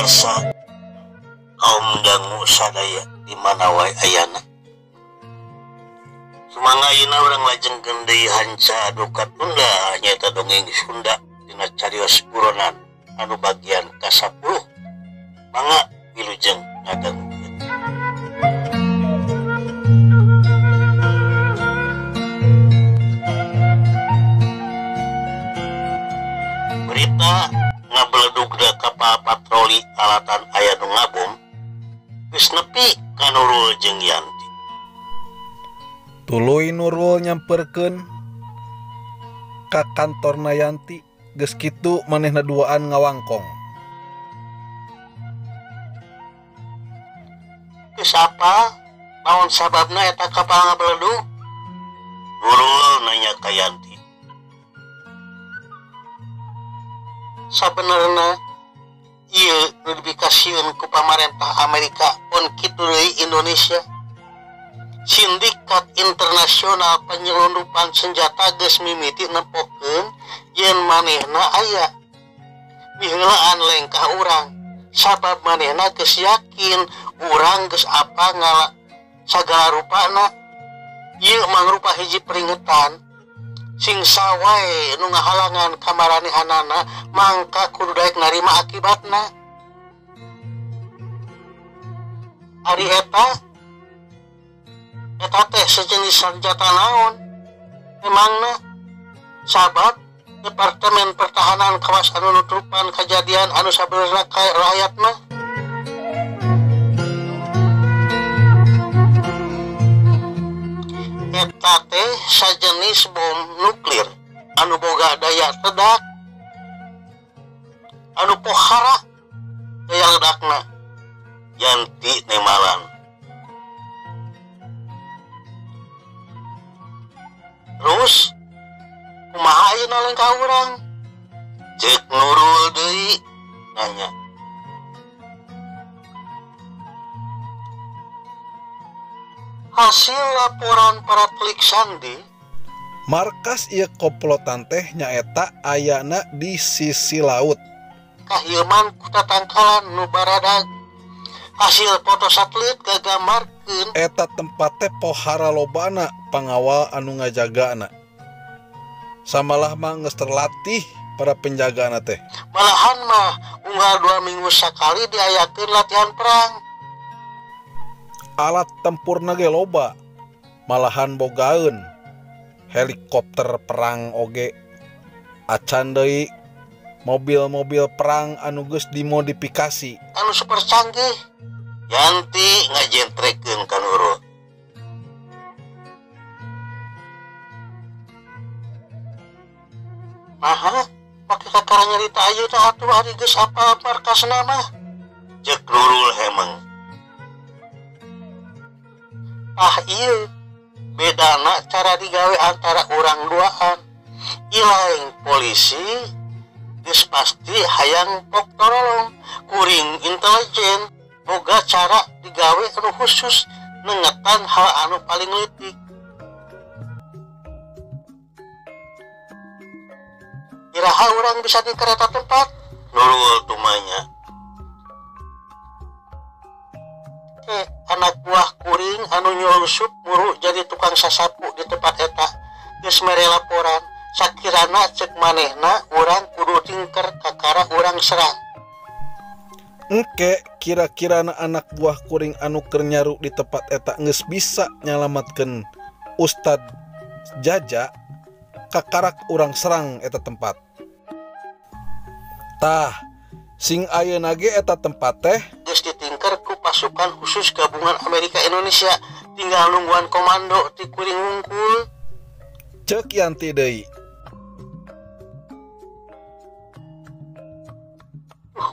Pamiarsa kaum dangu sadaya di mana wae ayana. Sumangga ayeuna urang lajengkeun deui hanca duka tunda nyaeta dongeng Sunda dina carios buronan anu bagian ka-10. Mangga wilujeng ngadangukeun. Berita ngabeledugna kapal patroli alatan aya nu ngabom geus nepi ka Nurul jeung Yanti. Tuluy Nurul nyamperkeun ka kantorna Yanti, geus kitu manehna duaan ngawangkong. Geus apa? Naon sababna eta kapal ngabeledug? Nurul nanya ka Yanti. Sabenerna ieu nu dipikasieun ku pamarentah Amerika pon kitu deui Indonesia. Sindikat internasional penyelundupan senjata geus mimiti nempokeun yen manehna aya miheulaan lengkah urang, sabab manehna geus yakin urang geus apa ngala sagala rupana. Ieu mangrupa hiji peringetan sing sawae nu ngahalangan kamaranehanana mangka kudu daek narima akibatna. Ari eta eta teh sejenis senjata naon emangna? Sabab Departemen Pertahanan kawas anu nutupan kejadian anu sabenerna ka rakyat mah. Eta teh sajenis bom nuklir anu boga daya tedak anu pohara daya ledakna. Yanti nemalan. Terus kumaha ayeuna lengkah urang? Cek Nurul deui nanya. Hasil laporan para telik sandi, markas ieu komplotan teh nyaeta ayana di sisi laut. Kahilman ku tatangkalan nu baradag. Hasil foto satelit gagambarkeun eta tempat teh pohara lobana pangawal anu ngajagana. Samalah mah geus terlatih para penjagana teh. Malahan mah unggal 2 minggu sakali diayakeun latihan perang. Alat tempurna ge loba, malahan bogaeun helikopter perang oge. Acan deui mobil-mobil perang anu geus dimodifikasi anu super canggih. Yanti ngajentrekeun ka Nurul. Maha pake kakara nyarita ayeuna atuh ari geus apa markasna mah? Cek Nurul hemeng. Ah ieu bedana cara digawe antara urang duaan. Ilaing polisi geus pasti hayang pok torolong, kuring intelijen boga cara digawe anu khusus nengetan hal anu paling leutik. Iraha urang bisa di kereta tempat? Nurul tumanya. Anak buah kuring anu nyulusup muru jadi tukang sasapu di tempat eta geus mere laporan sakirana cek manehna urang kudu tingker kakara urang serang. Engke kira-kirana anak buah kuring anu keur nyaru di tempat eta geus bisa nyalamatkeun Ustad Jaja, kakarak urang serang eta tempat. Tah sing ayeuna ge eta tempat teh geus ditingker ku pasukan khusus gabungan Amerika Indonesia, tinggal nungguan komando ti kuring wungkul. Cek Yanti deui.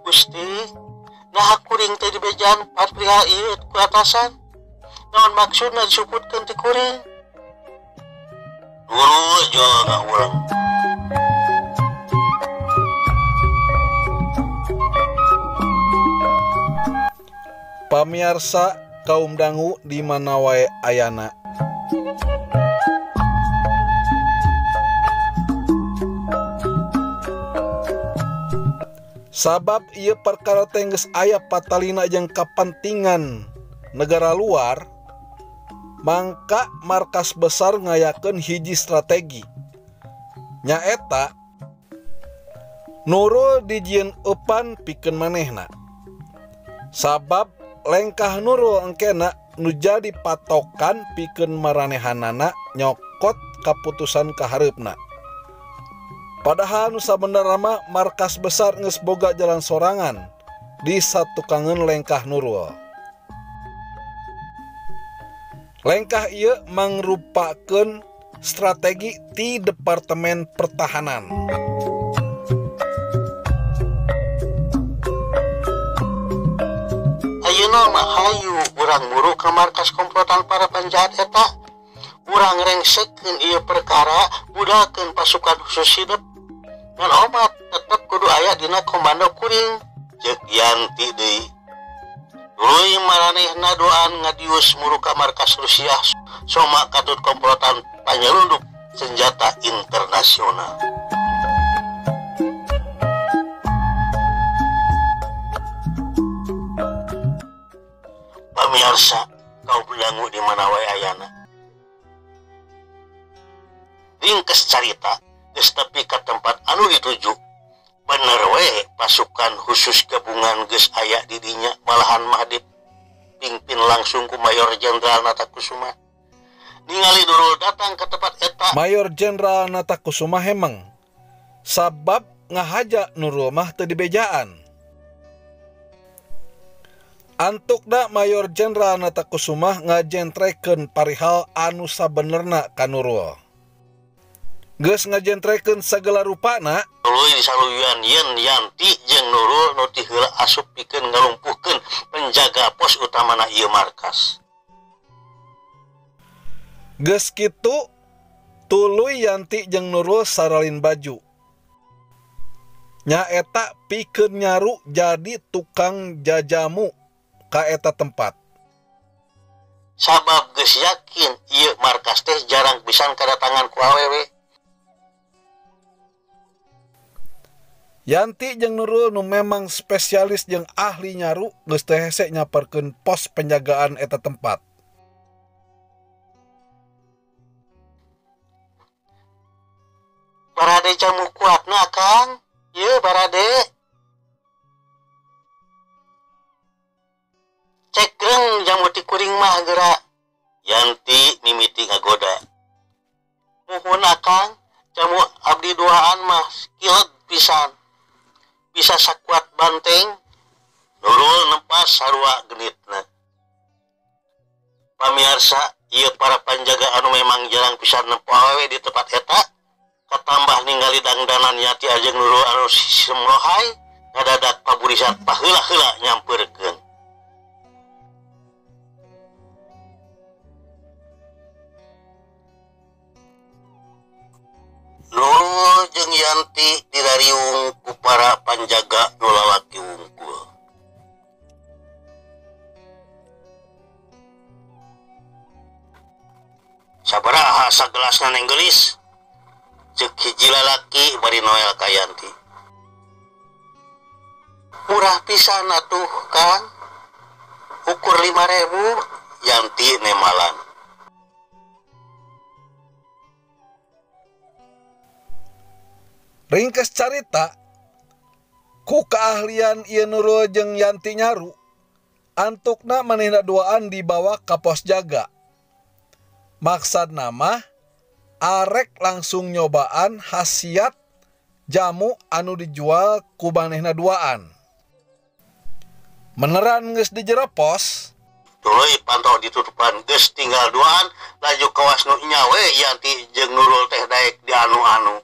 Gusti, nah kuring teh dibejaan perihal ieu ku atasan. Naon maksudna disukutkeun ti kuring? Guru jual ngawurang. Pamiarsa kaum dangu di mana wae ayana. Sabab ieu perkara teh geus aya patalina jeung kapentingan negara luar, mangka markas besar ngayakeun hiji strategi. Nyaeta Nurul dijieun eupan pikeun manehna. Sabab lengkah Nurul engkena nu jadi patokan pikeun maranehanana nyokot kaputusan kahareupna. Padahal nu sabenerna mah markas besar geus boga jalan sorangan di satukangeun lengkah Nurul. Lengkah ieu mangrupakeun strategi ti Departemen Pertahanan. Ayeuna mah hayu urang muru ka markas komplotan para penjahat eta. Urang rengsekeun ieu perkara, budakeun pasukan khusus hidup. Ngan omat tetep kudu aya dina komando kuring. Ceuk Yanti deui. Tuluy maranehna doan ngadius muru ka markas Rusia soma katut komplotan panyelundup senjata internasional. Pamirsa, kau belangu di mana wae ayana. Ringkes carita geus tepi ka tempat anu dituju. Bener we pasukan khusus gabungan geus aya di dinya, malahan mah dipimpin langsung ku Mayor Jenderal Natakusuma. Ningali Nurul datang ke tempat eta. Mayor Jenderal Natakusuma hemeng sabab ngahaja Nurul mah teu dibejaan. Antukna Mayor Jenderal Natakusuma ngajentrekeun parihal anu sabenerna ka Nurul. Geus ngajentrekeun sagala rupana, tuluy disaluyuan yen Yanti jeung Nurul nu ti heula asup pikeun ngalumpuhkeun penjaga pos utamana ieu markas. Geus kitu tuluy Yanti jeung Nurul saralin baju. Nyaeta pikeun nyaru jadi tukang jajamu ka eta tempat. Sabab geus yakin ieu markas teh jarang pisan kadatangan ku awewe. Yanti jeung Nurul nu memang spesialis jeung ahli nyaru geus teu hese nyaparkeun pos penjagaan eta tempat. Barade jamu kuatna Kang, ieu barade. Cekreng jamu ti kuring mah geura. Yanti mimiti ngagoda. Muhun Akang, jamu abdi duaan mah kileg pisan. Bisa sakuat banteng. Nurul nempas sarua genitna. Pamiarsa, ieu para panjaga anu memang jarang pisan nempo awewe di tempat eta, katambah ningali dangdanan Yanti ajeng Nurul anu semrohai, ngadadak paburisan paheula-heula nyampeurkeun. Nurul jeung Yanti dirariung ku para panjaga nu lalaki wungkul. Sabaraha sagelasna neng geulis? Ceuk hiji lalaki bari noel ka Yanti. Murah pisan atuh Kang. Ukur 5.000 Yanti nemalan. Ringkes carita, ku keahlian ieu Nurul jeung Yanti nyaru, antukna manehna duaan dibawa ka pos jaga. Maksudna mah arek langsung nyobaan khasiat jamu anu dijual ku manehna duaan. Meneran geus di jero pos, tuluy pantau ditutupan geus tinggal duaan, laju kawas nu nya we Yanti jeung Nurul teh daek di anu-anu.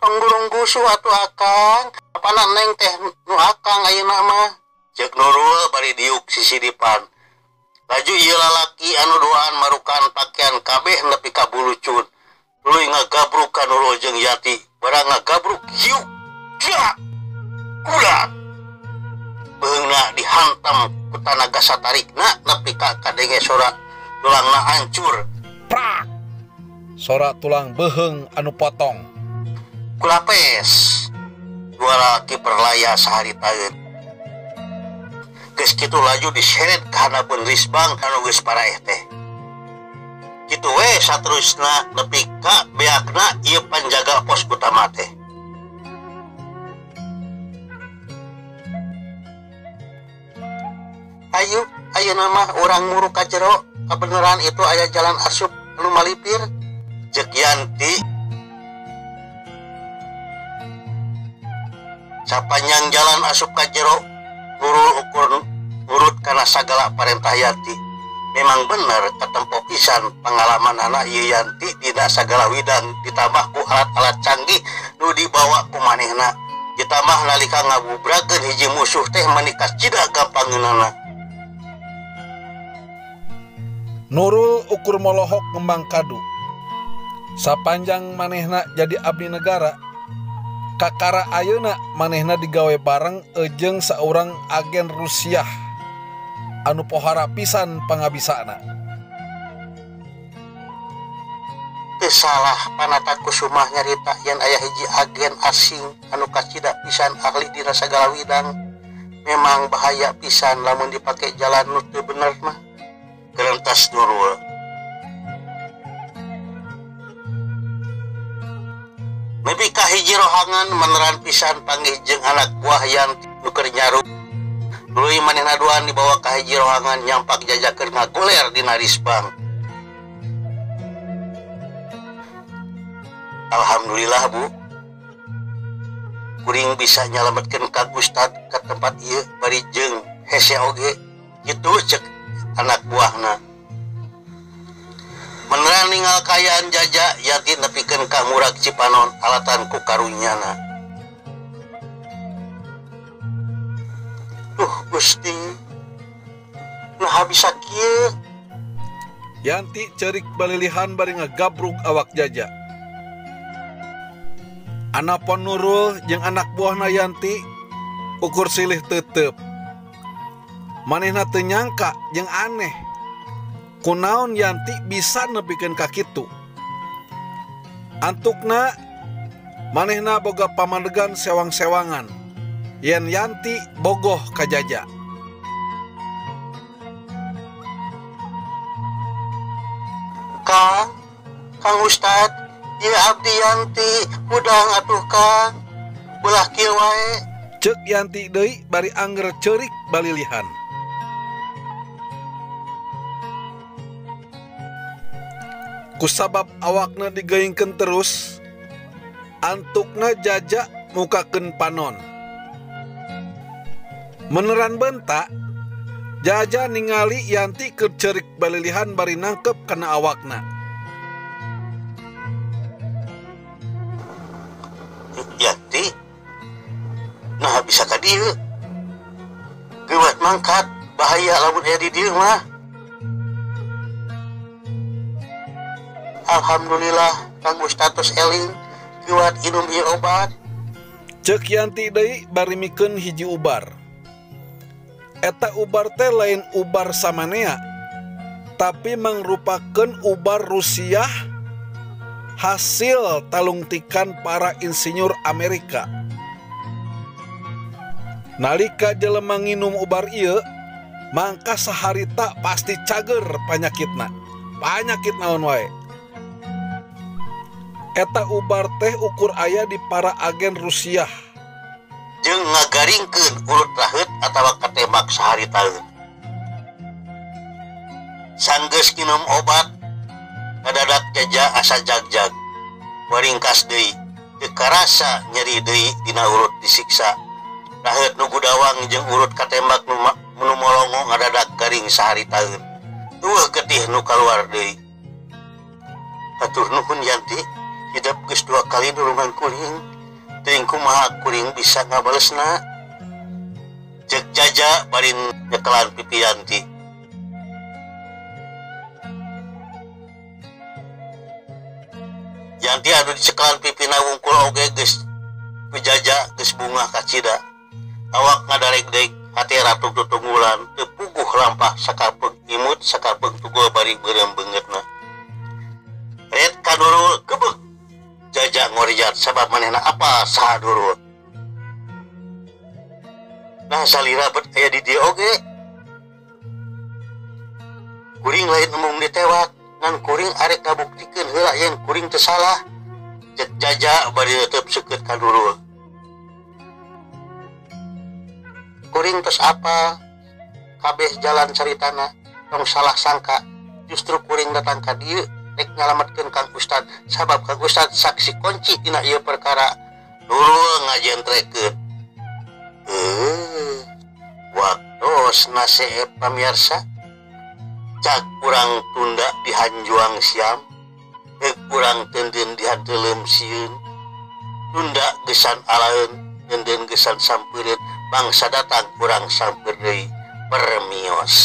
Penggulung gusuh atuh Akang, apana neng teh nu Akang ayeuna mah. Ceuk Nurul bari diuk sisidipan. Laju ieu lalaki anu duaan marukan pakaian kabeh nepi ka bulucun. Tuluy ngagabruk ka Nurul jeung Yanti, barang ngagabruk hiuk. Cia! Kulat. Beungna dihantam ku tanaga satarikna nepi ka kadenge sora tulangna hancur. Prak. Sora tulang beuheung anu potong. Kulapes dua lalaki perlaya saharitaeun. Geus kitu laju diseret ka handapeun risbang anu geus paraeh teh. Kitu we saterusna nepi ka beakna ieu panjaga pos utama teh. Ayo, ayeuna mah urang muruk ka jero, kabeneran itu aya jalan asup anu malipir. Ceuk Yanti. Sapanjang jalan asup ka jero, Nurul ukur nurut kana sagala parentah Yanti. Memang bener katempo pisan pengalaman anak ieu Yanti dina sagala widang ditambah ku alat-alat canggih nu dibawa ku manehna. Ditambah nalika ngabubrakeun hiji musuh teh meuni kacida gampangeunana. Nurul ukur molohok ngembang kadu. Sapanjang manehna jadi abdi negara, kakara ayeuna manehna digawe bareng jeung saurang agen Rusiah anu pohara pisan pangabisana. Teu salah Panata Kusumah nyarita yen aya hiji agen asing anu kacida pisan ahli dina sagala widang. Memang bahaya pisan lamun dipake jalan nu teu bener mah. Gerentas Nurul. Nepi ka hiji rohangan meneran pisan panggih jeung anak buah Yanti nu keur nyaru. Tuluy manehna duaan dibawa ka hiji rohangan nyampak jajakeun ngagoler dina risbang. Alhamdulillah Bu, kuring bisa nyalametkeun ka Gustad ka tempat ieu bari jeung hese oge. Kitu ceuk anak buahna. Meneran ningal kaayaan Jaja, Yanti nepikeun ka murag Cipanon alatan ku karunyana. Duh Gusti, naha bisa kieu? Yanti ceurik balilihan bari ngagabrug awak Jaja. Anapon Nurul jeung anak buahna Yanti ukur silih tetep. Manehna teu nyangka jeung aneh kunaon Yanti bisa nepikeun ka kitu. Antukna manehna boga pamadegan sewang-sewangan yen Yanti bogoh ka Jaja. Kang, Kang Ustad, ieu abdi Yanti, hudang atuh Kang. Belah kieu wae. Ceuk Yanti deui bari angger ceurik balilihan. Kusabab awakna digeungkeun terus, antukna Jaja mukakeun panon. Meneran bentak, Jaja ningali Yanti keur ceurik balilihan bari nangkep kana awakna. Yanti, nah bisa ka dieu. Geuwat mangkat, bahaya lamun aya di dieu mah. Alhamdulillah, Kang Ustad tos eling, kuat inum ieu obat. Ceuk Yanti deui bari mikeun hiji ubar. Eta ubar teh lain ubar samanea, tapi mangrupakeun ubar Rusiah hasil talungtikan para insinyur Amerika. Nalika jelema nginum ubar ieu, mangka saharita pasti cager panyakitna. Panyakit naon wae. Eta ubar teh ukur aya di para agen Rusiah. Jeung ngagaringkeun urut raheut atawa katembak saharitaeun. Sanggeus nginum obat, ngadadak Jaja asa jagjag. Waringkas deui, teu karasa nyeri deui dina urut disiksa. Raheut nu gudawang jeung urut katembak nu molongo ngadadak garing saharitaeun. Eueuh getih nu kaluar deui. Hatur nuhun Yanti. Hidep geus 2 kali nulungan kuring, teuing kumaha kuring bisa ngabalesna. Ceuk Jaja bari nyekelan pipi Yanti. Yanti anu dicekelan pipina wungkul oge geus ku Jaja geus bungah kacida. Awak ngadareg-deg, hate ratu tutunggulan, teu puguh lampah sakapeung imut sakapeung tugul bari beureum beungeutna. Ret ka Nurul gebeg. Jaja ngorjat Sabab manehna apa saha Nurul. Nah salira bet aya di dieu oge. Kuring lain embung ditewak, ngan kuring arek ngabuktikeun heula yen kuring teu salah. Cek Jaja bari tetep seukeut ka Nurul. Kuring tos apal kabeh jalan caritana, tong salah sangka. Justru kuring datang ka dieu rek nyalametkeun Kang Ustad, sabab Kang Ustad saksi kunci dina ieu perkara. Nurul ngajentrekeun. Waktosna seep pamirsa. Cak kurang tunda dihanjuang siam, rek kurang tenden dihantelem sieun. Tunda gesan alaeun, tenden gesan sampeureun, bangsa datang kurang sampeur deui. Permios.